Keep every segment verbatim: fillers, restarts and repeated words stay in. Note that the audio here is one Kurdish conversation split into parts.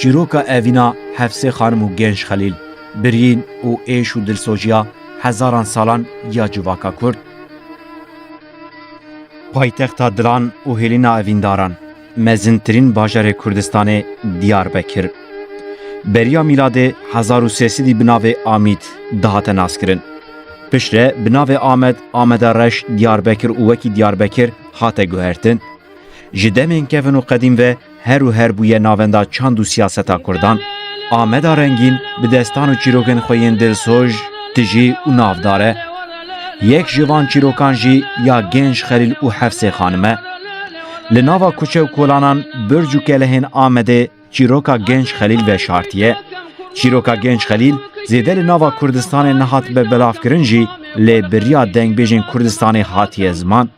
Çîroka evîna Hefsê Xanim û Genç Xelîl, birîn û êş û dilsojiya hezaran salan ya civaka Kurd. Paytexta dilan û hêlîna evîndaran, mezintirîn bajarê Kurdistanê Diyarbekir. Beriya mîladê hezar û sê sedî bi navê Amîd dihate naskirin. Piştre bi navê Amed, Ameda Reş, Diyarbekir û wekî Diyarbekir hate guhertin. Ji demên kevin û qedîm ve her û her bûye navenda çand û siyaseta Kurdan. Ameda Rengîn bi destan û çîrokên xwe yên dilsoj, tijî û navdar e. Yek ji van çîrokan jî ya Genç Xelîl û Hefsê Xanim e. Li nava kuçe û kolanan, birc û kelehên Amedê çîroka Genç Xelîl veşartiye. Çîroka Genç Xelîl zêde li nava Kurdistanê nehatibe belavkirin jî, lê bi riya dengbêjên Kurdistanê hatiye ziman.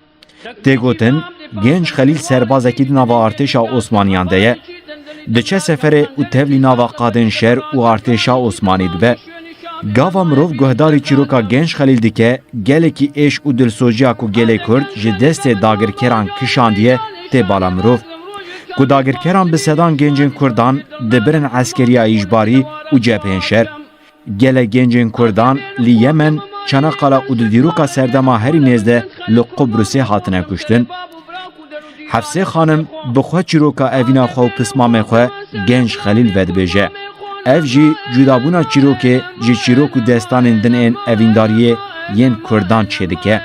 Tê gotin, Genç Xelîl serbazekî di nava artêşa Osmaniyan de ye. Diçe seferê û tevlî nava qadên şer û artêşa Osmanî dibe. Gava mirov guhdarî çîroka Genç Xelîl dike, gelekî êş û dilsojiya ku gelê Kurd ji destê dagirkeran kişandiye tê bala mirov. Ku dagirkeran bi sedan gencên Kurdan dibirin eskeriya îjbarî û cephên şer. Gelek gencên Kurdan li Yemen, Çanakala û di dîroka serdema herî nêz de li Qubrusê hatine kuştin. Hefsê Xanim bi xwe çîroka evîna xwe û pismamê xwe Genç Xelîl vedibêje. Ev jî cudabûna çîrokê ji çîrok û destanên din ên evîndariyê yên Kurdan çêdike.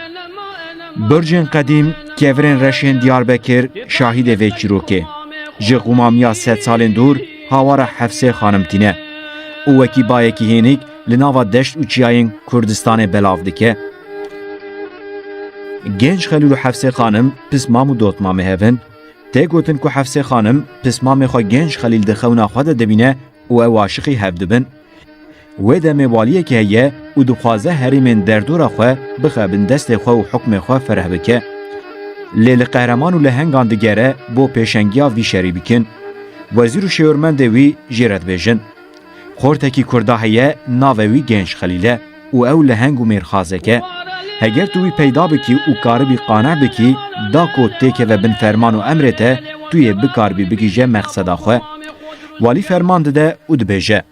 Bircên qedîm, kevirên reşên Diyarbekir şahidê vê çîrokê. Ji qûmamiya sedsalên dûr hawara Hefsê Xanim tîne û wekî bayekî hênik li nava deşt û çiyayên Kurdistanê belav dike. Genç Xelîl û Hefsê Xanim pismam û dotmamê hev in. Tê gotin ku Hefsê Xanim pismamê xwe Genç Xelîl di xewna xwe de dibîne û ew aşiqî hev dibin. Wê demê waliyekî heye û dixwaze herêmên derdora xwe bixe bin destê xwe û hukmê xwe fereh bike. Lê li qehreman û lehengan digere bo pêşengiya vî şerî bikin. Wezîr û şêwirmendê wî jê re dibêjin. Xortekî Kurda heye, navê wî Genç Xelîl e û ew leheng û mêrxazek e. Heger tu wî peyda bikî û karibî qane bikî, da ku têkeve bin ferman û emrê te, tu yê bikaribî bigihîje mexseda xwe. Walî ferman dide û dibêje,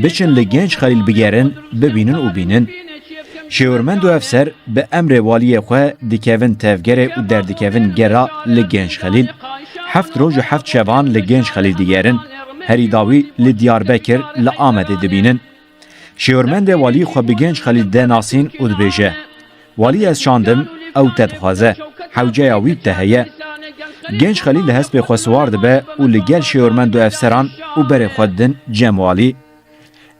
Biçin li Genç Xelîl bigerin, bibînin û bînin. Şêwirmend û efser bi emrê waliyê xwe dikevin tevgerê û derdikevin gera li Genç Xelîl. Heft roj û heft şevan li Genç Xelîl digerin. Herî dawî li Diyarbekir, li Amedê dibînin. Şêwirmendê walî xwe bi Genç Xelîl denasîn û dibêje, Walî ez şandim, ew te dixwaze. Hewceya wî te heye. Genç Xelîl li hespê xwe siwar dibe û li gel şêwirmend û efseran û berê xwe didin cem walî.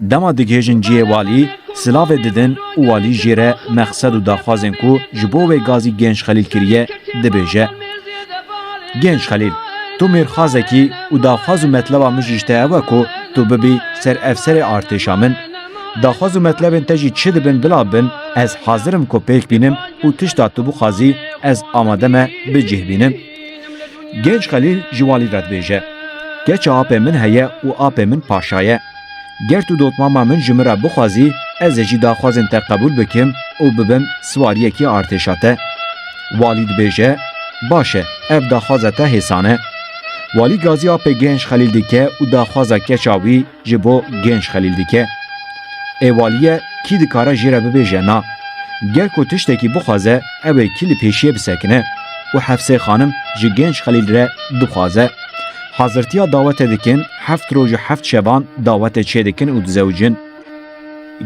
Dema digihêjin cihê walî, silavê didin û walî jê re mexsed û daxwazên ku ji bo wê gazî Genç Xelîl kiriye, dibêje, Genç Xelîl, tu mêrxazekî û daxwaz û metleba min jî ji te ew e ku tu bibî ser efserê artêşa min. Daxwaz û metlebên te jî çi dibin bila bin, ez hazir im ku pêk bînim û tişta tu bixwazî ez amade me bi cih bînim. Genç Xelîl ji walî re dibêje, Keça apê min heye û apê min paşa ye. Ger tu dotmama min ji min re bixwazî, ez ê jî daxwazên te qebûl bikim û bibim siwariyekî artêşa te. Walî dibêje, Baş e, ev daxwaza te hêsan e. Walî gazî apê Genç Xelîl dike û daxwaza keça wî ji bo Genç Xelîl dike. Ê walî ye, kî dikare jê re bibêje na? Ger ku tiştekî bixwaze, ew ê kî li pêşiyê bisekine û Hefsê Xanim ji Genç Xelîl re dixwaze. Hazirtiya dawetê dikin, heft roj û heft şevan dawetê çêdikin û dizewicin.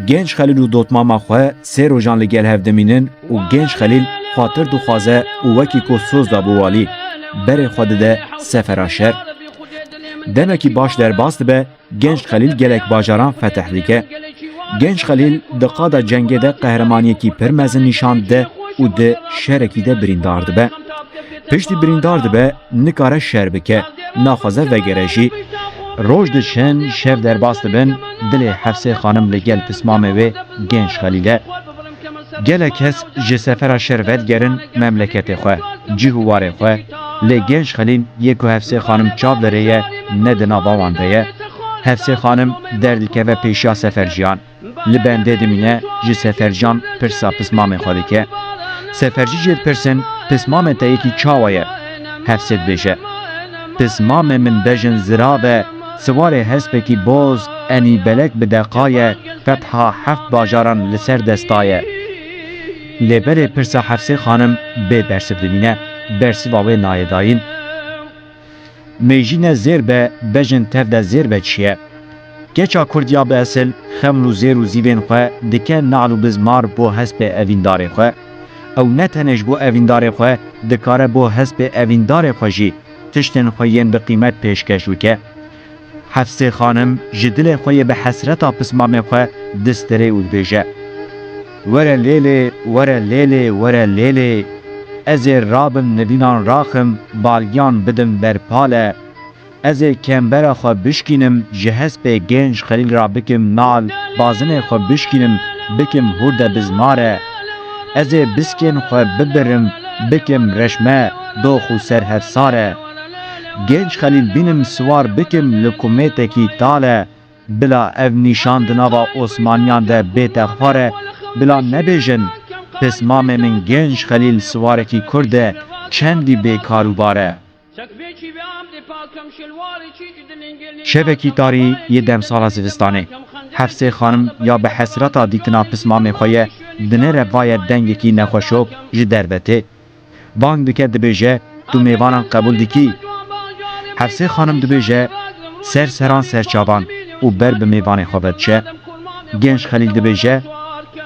Genç Xelîl û dotmama xwe sê rojan li gel hev dimînin û Genç Xelîl xwatir dixwaze û wekî ku soz da bo walî, berê xwe dide sefera şer. Demekî baş derbas dibe, Genç Xelîl gelek bajaran fetih dike. Genç Xelîl di qada cengê de qehremaniyekî pir mezin nîşan dide û di şerekî de birîndar dibe. Piştî birîndar dibe, nikare şer bike, naxwaze vegere jî. Roj diçin, şev derbas dibin, dilê Hefsê Xanim li gel pismamê wê Genç Xelîl e. Gelek kes ji sefera şer vedigerin memleketê xwe, cih û warê xwe. Lê Genç Xelîl yê ku Hefsê Xanim çav li rê ye, ne di nava wan de ye. Hefsê Xanim derdikeve pêşiya seferciyan. Li bendê dimîne, ji seferciyan pirsa pismamê xwe dike. Sefercî jê dipirsin, Pismamê te yekî çawa ye? Hefsê dibêje, Pismamê min bejin zirav e, Siwarê hespekî boz, enî belek bi deqaye, fetha heft bajaran li ser destaye. Lê belê pirsa Hefsê xanim bê bersiv dimîne, bersiva wê nayê dayîn. Mêjîne zêr be, bejin tev de zêr be çi ye? Keça Kurd ya bi esil, xeml û zêr û zîvên xwe dike nal û bizmar bo hespê evîndarê xwe. Ew ne tenê ji bo evîndarê xwe, dikare bo hespê evîndarê xwe jî tiştên xwe yên bi qîmet pêşkeş bike. Hefsê xanim ji dilê xwe yê bi hesreta pismamê xwe distirê û dibêje: Were lêlê, were lêlê, were lêlê. Ez ê rabim nivînan raxim, balgiyan bidim ber pale. Ez ê kembera xwe bişkînim, ji hespê Genc Xelîl ra bikim nal, bazinê xwe bişkînim, bikim hûrde bizmare. Ez ê biskên xwe bibirim, bikim reşme, dox û serhevsare. Genc Xelîl bînim siwar bikim li kumêtekî tale. Bila ev nîşan di nava Osmaniyan de bête xware, bila nebêjin, pismamê min Genc Xelîl siwarekî Kurd e, çendî bêkarûbar e. Şevekî tarî yê demsala zivistanê, Hefsê xanim ya bi hesreta dîtina pismamê xwe ye, dinêre vaye dengekî nexweşok ji derve tê. Bang dike, dibêje: Tu mêvanan qebûl dikî? Hefsê xanim dibêje: Ser seran ser çavan, û ber bi mêvanê xwe ve diçe. Genc Xelîl dibêje: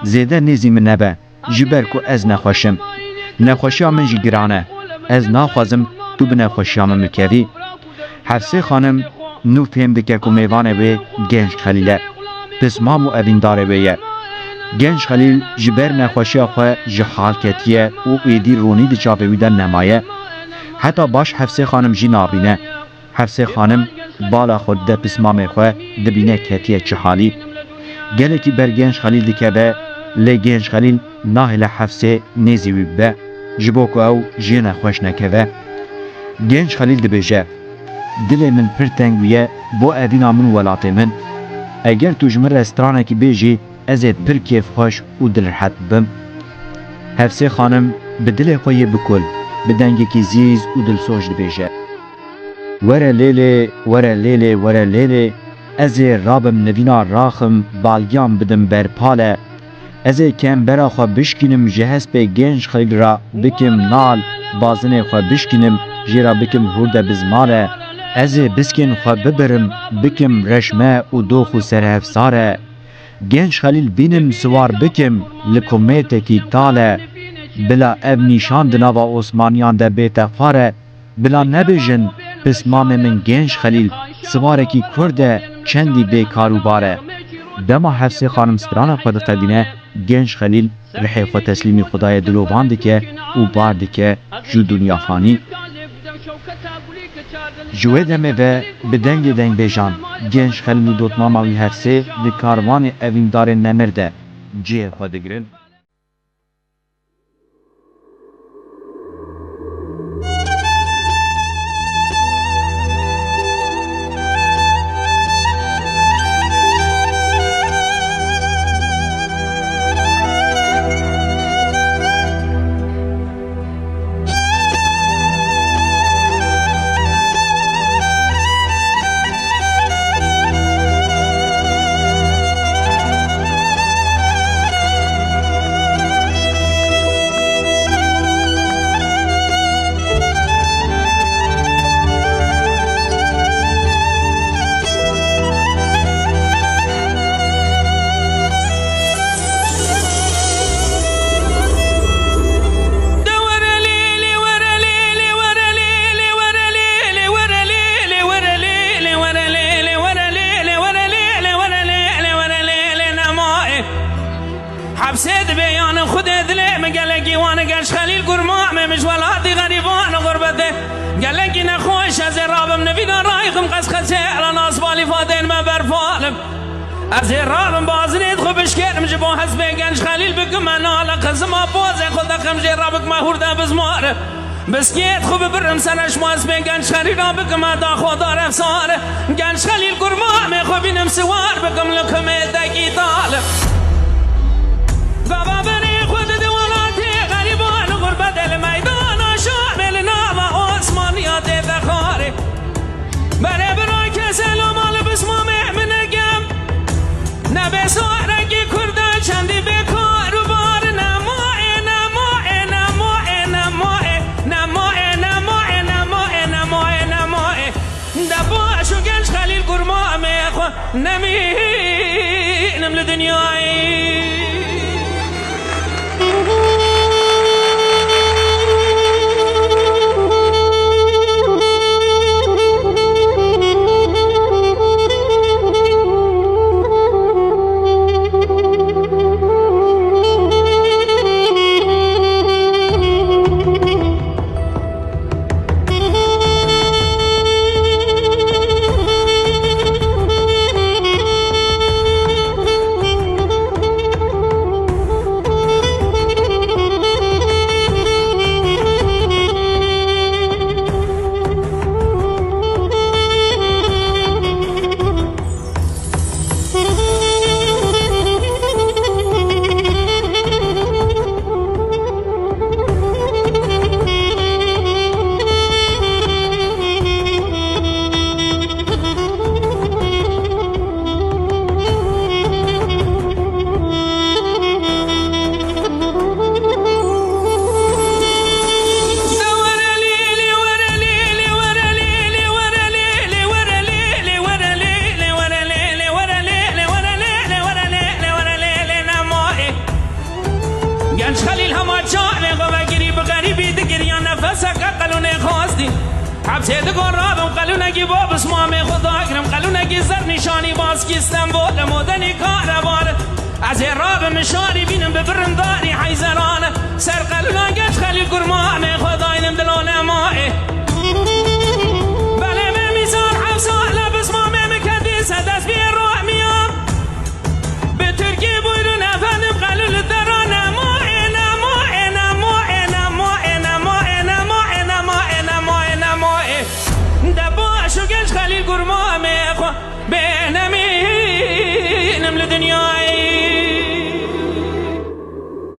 Zêde nêzî min nebe, ji ber ku ez nexweş im. Nexweşiya min jî giran e. Ez naxwazim tu bi nexweşiya min bikevî. Hefsê xanim nû fêm dike ku mêvanê wê Genc Xelîl e. Pismam û evîndarê wê ye. Genc Xelîl ji ber nexweşiya xwe ji hal ketiye û êdî ronî di çavê wî de nemaye. Heta baş Hefsê xanim jî nabîne. Hefsê xanim bala xwe dide pismamê xwe, dibîne ketiye çi halî. Gelekî ber Genc Xelîl dikeve, lê Genc Xelîl nahêle Hefsê nêzî wî bibe, ji bo ku ew jê nexweş nekeve. Genc Xelîl dibêje: Dilê min pir teng bûye bo evîna min û welatê min. Eger tu ji min re stranekî bêjî, ez ê pir kêfxweş û dilrihet bibim. Hefsê xanim bi dilê xwe yê bikul, bi dengekî zîz û dilsoz dibêje: Were lêlê, were lêlê, were lêlê, ez ê rabim nivîna raxim, balgiyan bidim ber pale. Ez ê kembera xwe bişkînim, ji hespê Genc Xelîl ra bikim nal, bazinê xwe bişkînim, jê ra bikim hûrde bizmare. Ez ê biskên xwe bibirim, bikim reşme û dox û serhevsare. Genc Xelîl bînim siwar bikim li kumêtekî tale. Bila ev nîşan di nava Osmaniyan de bête xware. Bila nebêjin, pismamê min Genc Xelîl siwarekî Kurd e, çendî bêkarûbar e. Dema Hefsê xanim strana xwe diqedîne, Genc Xelîl rihê xwe teslîmî Xwedayê dilovan dike û bar dike ju dinya fanî. Ji wê demê ve bi dengê dengbêjan, Genc Xelîl û dotmama wî Hefsê di karwanê evîndarên nemir de cihê xwe digirin. Hepsê dibe yanê Xwedê dilê min gelekî wan e, Genc Xelîl kurma me, min ji welatî xerîban û xurbetê gelekî nexweş, ez ê rabim nivîna rayxim, qesqesê ela nasbalî fatên me berfalim. Ez ê rabim bazinê xwe bişkêrim, ji bo hespê Genc Xelîl bikime nale, qizima pozê xwe deqim, jê re bikime hûrde bizmare. Biskêt xwe bibirim, sereşma ez bê Genc Xelîl ra bikim, heta xwedar efsane. Genc Xelîl kurma me xwe bînim, siwar bikim li kumêtekî tale. Gava berê xwe dide welatê xerîban, xurbetê li meydana Şamê, li nava Osmaniya tê vexarê. Berê bira kesê loma Sê digo rabim qelûnekî bo bismamê xwe dakirim, qelûnekî zer nîşanî baskî Stenbolê modenî karevar. Ez ê rabim şarî bînim bi birindarî heyzeran. Ser qelûna geç Xelîl Kurmamê xwe daynim dilo nemayê. Belê me mîzar hewsa le bismamê min kedî sedest bî romiya. Bi Tirkî buyurun efendim qelûl dera nemayê, nemayê, nemayê, nemayê, nemayê, nemayê, nemayê, nemayê, nemayê. De baş û genç Xelîl Kurmamê xwe bê